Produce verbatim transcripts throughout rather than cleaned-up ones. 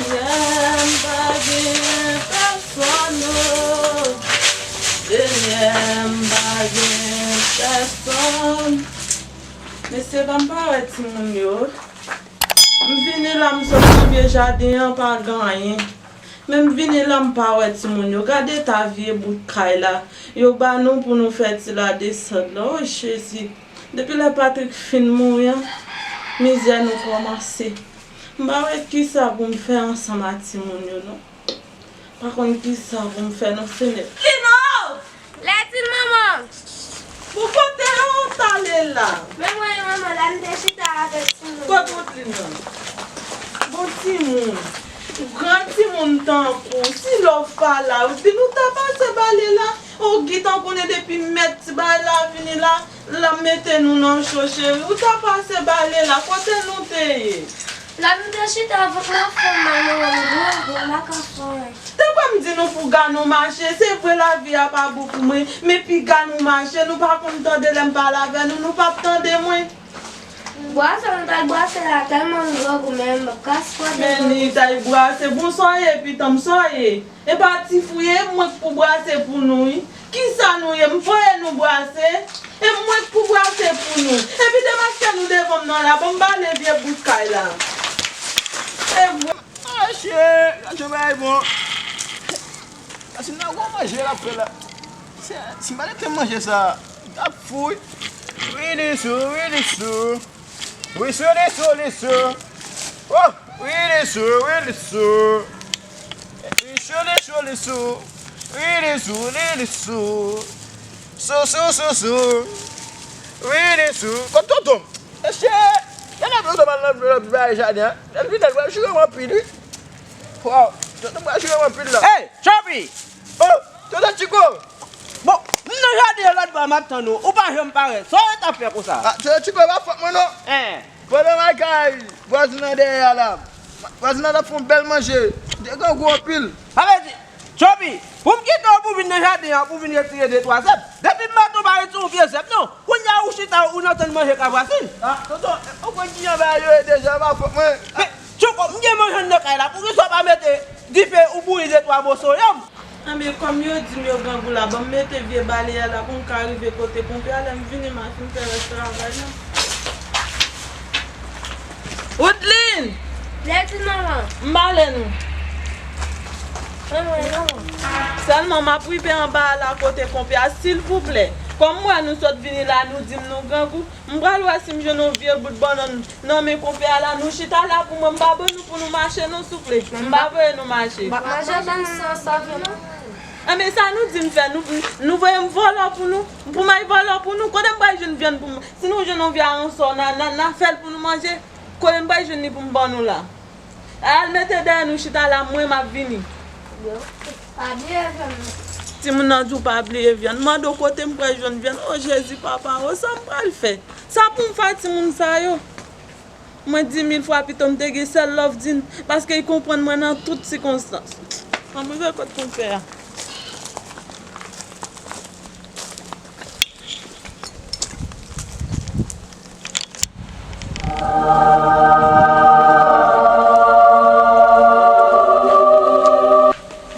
Denyè m pa gen pèsonn, o. Denyè m pa gen pèsonn. Mesye, pa m pa wè timoun yo. M vini la, m sot nan vye jaden an, pa gen anyen. Men m vini la, m pa wè timoun yo. Gade eta vye bout kay la yo ba nou pou nou fè ti la desann la. O Jezi! Depi lè Patrick fin mouri an, mizè nou kòmanse. M pa wè kisa pou m fè ansanm ak timoun yo, non. Pa konn kisa pou m fè, non, Senyè. Lino! Lètin manman! Bon, kote w t ale la? Men mwen, manman, la m te chita avèk timoun. Kote Woodline nan? Bon, timoun. Gran timoun tankou w, si love pa la, Woodline, ou ta pase bale la. Ou gentan konnen depi mèt ti bagay la vini la, l ap mete nou nan cho, cheri. Ou ta pase bale la, kote nou te ye? La nou te chita avèk lafanm, manman, nou gran gwo, nou pa ka fè anyen. Te kwè m di nou piga nou mache, se vre lavi a pa bon pou mwen, men piga nou mache, nou pa konn tande lè m pale avè nou, nou p ap tande mwen. Bwase nou t al bwase la, tèlman nou grangou, men m p ap ka sipòte. Men li t al bwase, bon, sa w ye, pitit mwen, sa w ye? E pa ti fou ye, e mwen k pou bwase pou nou, wi. Kisa nou ye? M voye nou bwase? E mwen k pou bwase pou nou. Epi demaske nou devan m nan la, ban m bale vye bout kay la. E vre. Mache, gade yon bagay bon. Asi nan gwo manje l ap fè la. Si, si m pa te manje sa, m t ap fou, wi. Wi, li sou, wi, li sou. Wi, sou, li sou, li sou. Oh, wi, li sou, wi, li sou. Li sou, li sou, li sou. Wi, li sou, li, li sou. Sou, sou, sou, sou. Wi, li sou. Kot tonton m? Mesye, lè n ap tonton m al nan, nan, nan jaden an, lè l vin, l pral joure m anpil, wi. Waw, tonton m pral joure m anpil la. Hey, Chopi! Oh, tonton Chiko! Bon, m nan jaden an lòt bò a, m ap tann ou. Ou pa janm parèt. Sa w ret ap fè konsa? Ah, tonton Chiko, e pa fòt mwen non. Hein. Pandan m al kay vwazin nan dèyè a la, vwazin nan t ap fè yon bèl manje. M te grangou anpil. Sa vle di, Chopi, pou m kite w pou w vin nan jaden an, pou w vin retire de twa zèb. Depi maten w pa retire yon vye zèb non. Kounye a ou chita, ou nan tann manje kay vwazin. Ah, tonton, ou konn kijan bagay yo ye deja, e pa fòt mwen. Men, Chiko, m gen manje anndan kay la, poukisa w pa mete dife ou bouyi de twa moso yanm? Anben, kòm yo di m yo grangou la, ban m mete vye bale a la pou m ka rive kote ponpe a, lè m vini m a fin fè rès travay la. Woodline! Lètin manman! M bale nou. Manman, manman. Sèlman m ap rive anba a la kote ponpe a, silvouplè. Kòm m wè nou sot vini la, nou di m nou grangou, m pral wè si m jwenn yon vye bout bannann nan men konpè a la, nou chita la pou mwen, m pa ban nou pou nou mache non, souple. M pa voye nou mache. M ap manje bannann san sòt non. Enben, sa nou di m fè, nou, nou voye m vòlò pou nou, pou m al vòlò pou nou, kote m pral jwenn vyann pou m, si nou jwenn yon vye aransò, n a, n a, n a fè l pou nou manje, kote m pral jwenn li pou m ban nou la? Al mete dèyè nou chita la, mwen m ap vini. Yo, pa bliye vyann non. Timoun nan di w pa bliye vyann. Mande w kote m pral jwenn vyann. O Jezi, papa, o, sa m pral fè? Sa pou m fè a timoun sa yo? Mwen di mil fwa pito m te gen sèl Lovedine, paske li konprann mwen nan tout sikonstans. Ann rive kot konpè a.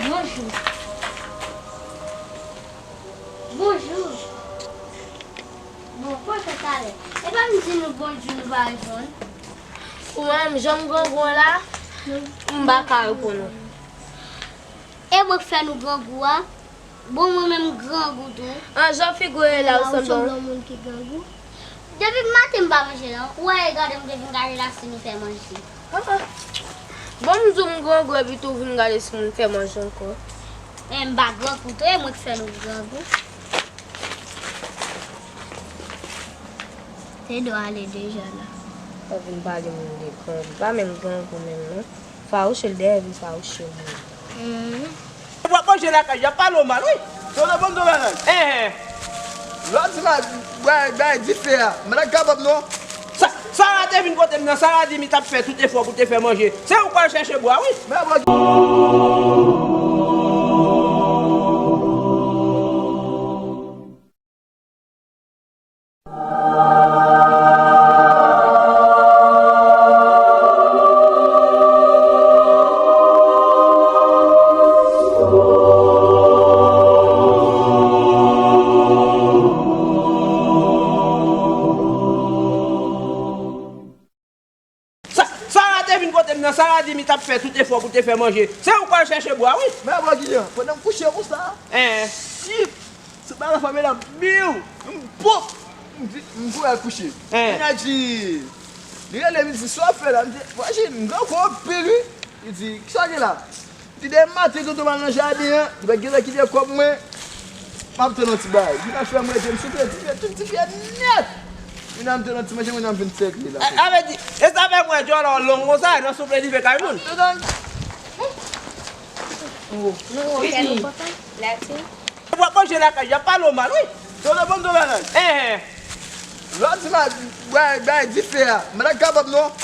Bonjou. Bonjou. Bon, kote w t ale? E pa m di nou bonjou, nou pa reponn. Ou menm, jan m grangou an la, m pa ka reponn ou. E mwen k fè nou grangou a? Bon, mwen menm grangou tou. An, jan figi w ye la, ou sanble yon moun ki grangou. Depi maten m pa manje non. Ou wè, gade m te vin gade la si nou fè manje. Ah, ah. Bon, m di w m grangou epi tou w vin gade si moun fè manje ankò. Men m pa grangou tou, e mwen k fè nou grangou. Te dwe ale deja la. Ou vin pale moun de grangou. Pa menm grangou menm non. Fawouche l dèyè vin fawouche moun. Mhm. W ap manje lakay, y ap pale w mal, wi. Tonton, ban m di w bagay. Enhen. Lè w di m bay, bay dife a, m pa t ap kapab non. Sa, Sara te vin kote m nan, Sara di m li t ap fè tout efò pou te fè manje. Se ou k pral chèche bwa, wi. Men bon. Nan Sarah di m li t ap fè tout efò pou te fè manje. Se ou k al chèche bwa, wi. Men bò Gilyan, pandan m kouche konsa, en, si, sou balafon, medam, biw, m pop, m di, m kouri al kouche. En. Kounya di, li rele m, li di, "Sa w ap fè la?" M di, "Vwajin, m grangou anpil, wi." Li di, "Kisa w gen la?" M di, "Demen maten, tonton m al nan jaden an, li pa t gentan kite kòb mwen." M ap tann yon ti bagay. Vin al fè m rete, m souple dife, tout dife nèt. Vin al m te nan ti manje, vin al m vin sèk li la. A, avè di, e sa fè m wè djòlè w long konsa, nan souple dife kay moun. Te nan. Vini. W ap manje lakay, y ap pale w mal, wi. Tonton, ban m di w bagay. Enhen. Lè w di m a bay, bay dife a, m pa t ap kapab non.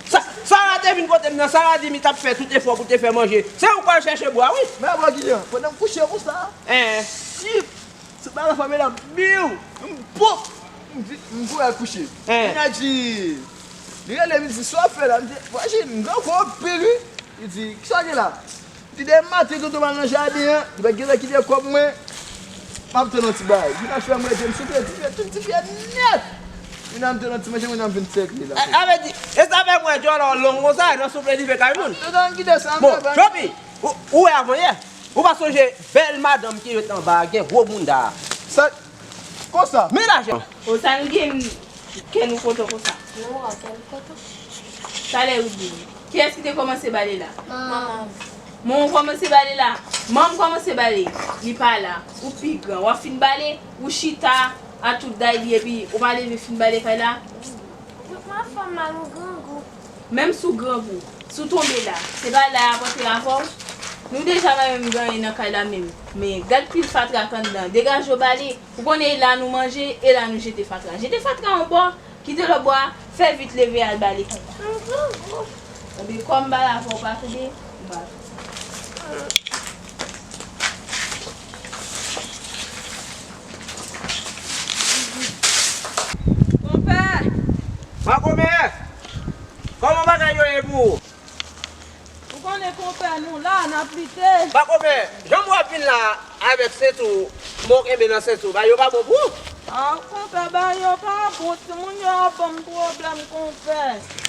Sa, Sara te vin kote m nan, Sara di m li t ap fè tout efò pou te fè manje. Se ou k al chèche bwa, wi. Men bò Gilyan, pandan m kouche konsa, en, si, sou balafon, medam, biw, m pop, m di, m kouri al kouche. En. Kounya di, li rele m, li di, "Sa w ap fè la?" M di, "Vwajin, m grangou anpil, wi." Li di, "Kisa w gen la?" M di, "Demen maten, tonton m al nan jaden an, li pa t gentan kite kòb mwen. M ap tann yon ti bagay. Vin al fè m rete, m souple dife, tout dife nèt. Vin al m te nan ti manje, vin al m vin sèk li la." A, avè di, e sa fè m wè djòlè w long konsa, nan souple dife kay moun. Tonton, kite sa, m travay. Bon, Jopi, ou, ou wè avanyè, ou pa sonje bèl madanm ki ret anba a, gen gwo bounda a. Sa, konsa. Men lajan. O, sa n gen kè nou kontan konsa. Nou wè kè nou kontan. Talè ou di. Kiyès ki te kòmanse bale la? Manman. Manman kòmanse bale la. Manman kòmanse bale. Li pa la. Ou pi gran. W ap fin bale. Ou chita a tout day li epi ou pa leve fin bale kay la. Mwen fè m mal, ou grangou. Menm si w grangou, si w tonbe la, se pa la y ap antre avè w? Nou deja pa menm gen anyen nan kay la menm. Men gad pil fatra k anndan. Degaje w bale. Ou konnen e la nou manje, e la nou jete fatra. Jete fatra yon bò, kite lòt bò a, fè vit leve al bale kay la. Ebyen, kòm m pale avè w, ou pa tande, m pa tande. Konpè! Makomè! Kòman bagay yo ye pou ou? Ou konnen konpè nou la, n ap lite. Makomè, jan m wè w ap vin la avèk senti w, men w kenbe nan senti w, bagay yo pa bon pou ou? A, konpè, bagay yo pa bon, timoun yo ap ban m pwoblèm, konpè.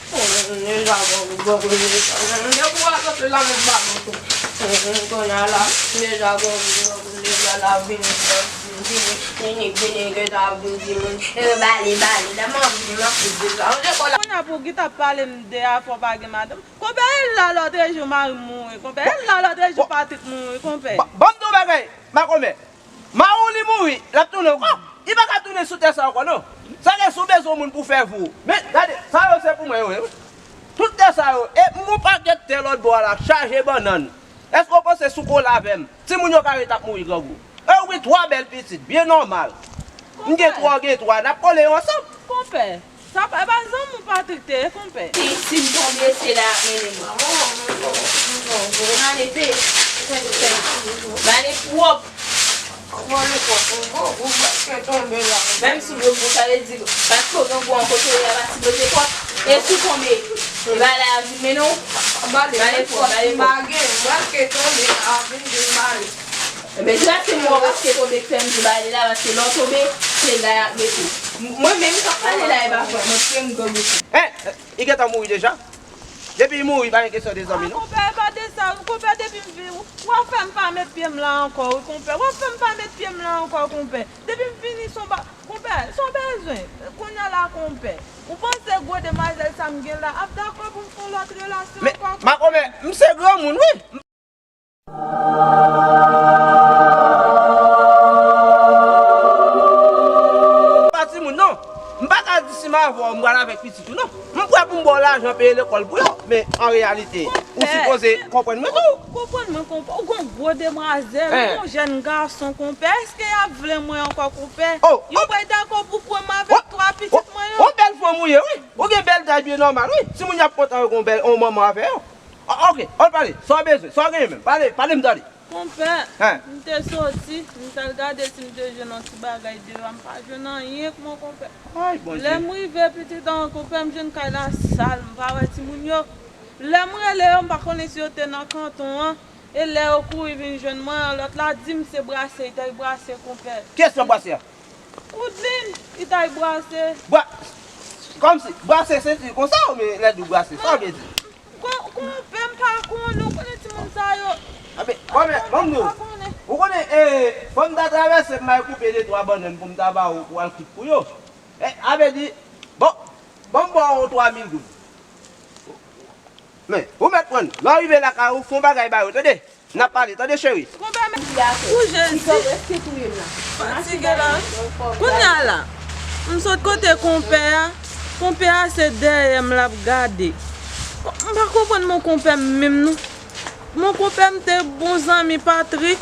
Deja gon depi w ap rantre la menm balon tou. Kounye a la, deja gon deja la vini, vini, vini, vini, gentan ap vin di moun, e bale, bale, la m ap vin, m ap vin deja. Kounye a pou ki t ap pale m de afè w pa gen madanm. Konpè, e la lòtrejou mari m mouri, konpè. E la lòtrejou Patrick mouri, konpè. Bon, bon, m di w bagay, Makomè. Mari w li mouri, l ap tounen ankò. Li pa ka tounen sou tè sa ankò, non. Sa gen si w bezwen moun pou fè vou. Men, gade, sa yo se pou mwen yo ye, wi. Tout tè sa yo, e m gon pakèt tè lòt bò a la, chaje bannann. Èske w panse si w kole avè m, timoun yo ka ret ap mouri grangou? E w gen twa bèl pitit, byen nòmal. M gen twa, w gen twa, n ap kole yo ansanm. Konpè, sa pa, e pa zanmi w Patrick te ye, konpè? Si, si m tonbe, se la y ap mennen mwen. Male pe, male pwòp. Menm si w grangou, sa vle di, paske w grangou an kote w ye a pa sipoze pwòp. E si w tonbe, e pa la y ap vin mennen w. Male pwòp, male pwòp. Ebyen, se paske m wè w paske tonbe k fè m di bale la, paske lè w tonbe, se la y ap mete w. Mwen menm k ap pale la, e pa fòt mwen, paske m grangou. En, li gentan mouri deja. Depi li mouri, pa gen kesyon de zanmi, non. A, konpè, e pa de sa, konpè, depi m vin, w ap fè m pa met pye m la ankò, wi, konpè. W ap fè m pa met pye m la ankò, konpè. Depi m vini, se yon ba-, konpè, sa w bezwen? Kounye a la, konpè. Ou panse gwo demwazèl sa m gen la ap dakò pou m fè yon lòt relasyon ankò? Men, Makomè, m se granmoun, wi. Pa timoun, non. M pa ka di si m avè w, m pral avèk pitit ou, non. M prè pou m ba w lajan peye lekòl pou yo, men an reyalite, ou sipoze konprann mwen tou. Konprann mwen, konpè. Ou gon gwo demwazèl, ou gon jèn gason, konpè. Èske y ap vle mwen ankò, konpè? Yo pral dakò pou pran m avèk twa pitit mwen yo? Ou bèl fanm ou ye, wi. Ou gen bèl tay byen nòmal, wi. Timoun yo ap kontan yo gon bèl, yon manman avè yo. O-, oke, ann pale. Sa w bezwen? Sa w genyen menm? Pale, pale m tande. Konpè, m te soti, m t al gade si m te jwenn yon ti bagay deyò a, m pa jwenn anyen, kòman konpè? Ay, Bondye. Lè m rive pitit an, konpè, m jwenn kay la sal, m pa wè timoun yo. Lè m rele yo, m pa konnen si yo te nan kanton an. E lè yo kouri vin jwenn mwen an, lòt la di m se Brase, li t al brase, konpè. Kiyès nan Brase a? Woodlin, li t al brase. Bra-, kòmsi, brase senti konsa oubyen lè di w brase, sa w vle di? Kon, kon, Bon, men, ban m di w. Ou konnen, e, fò m ta travèse, m al koupe de twa bannann pou m ta ba ou, pou w al kwit pou yo. E, sa vle di, bon, ban m ba w twa mil goud. Men, ou mèt pran. Lè w rive lakay ou, fè yon bagay ba yo, tande? N ap pale, tande, cheri. Konpè, men, pou Jezi. Fatige la. Kounye a la, m sot kote konpè a. Konpè a se dèyè m l ap gade. M pa konprann mon konpè m menm non. Mon konpè m te bon zanmi Patrick.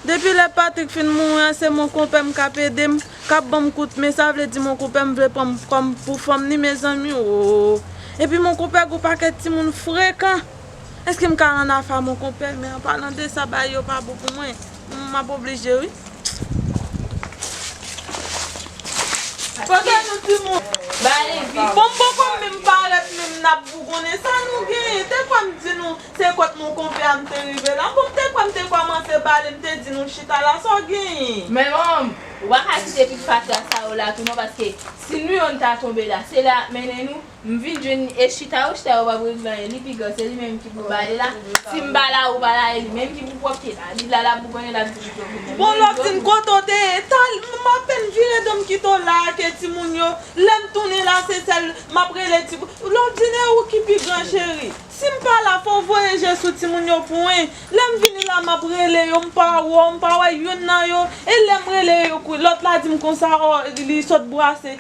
Depi lè Patrick fin mouri an, se mon konpè m k ap ede m, k ap ban m kout men. Sa vle di mon konpè m vle pran m kòm pou fanm li, mezanmi, o. Epi mon konpè gen yon pakèt timoun frekan. Èske m ka ann afè a mon konpè? Men an palan de sa, bagay yo pa bon pou mwen. M ap oblije, wi. Kote nou timoun? Bale vit. Bon, m poko menm parèt menm n ap bougonnen. Sa nou genyen? Te kwè m di nou se kot mon konpè a m te rive la. Bon, m te kwè m te kòmanse bale, m te di nou chita la. Sa w genyen? Men manman, ou pa ka kite pitit fatra sa yo la tou non, paske si nou youn ta tonbe la, se la y ap mennen nou. M vin jwenn e chita yo, chita yo p ap regle anyen. Li pi gran, se li menm ki pou bale la. Si m pa la, ou pa la, e li menm ki pou pwòpte la. Li la, l ap bougonnen, l ap di li pwòpte. Bon, Lòtine, kote w te ye? Tal-, m apèn vire do m kite w la ak timoun yo. Lè m tounen la, se sèl m ap rele ti. Lòtine, e ou ki pi gran, cheri. Si m pa la, fò w voye je sou timoun yo pou mwen. Lè m vini la, m ap rele yo, m pa wè w, m pa wè youn nan yo. E lè m rele yo, kou-, lòt la di m konsa, o, li sot bwase.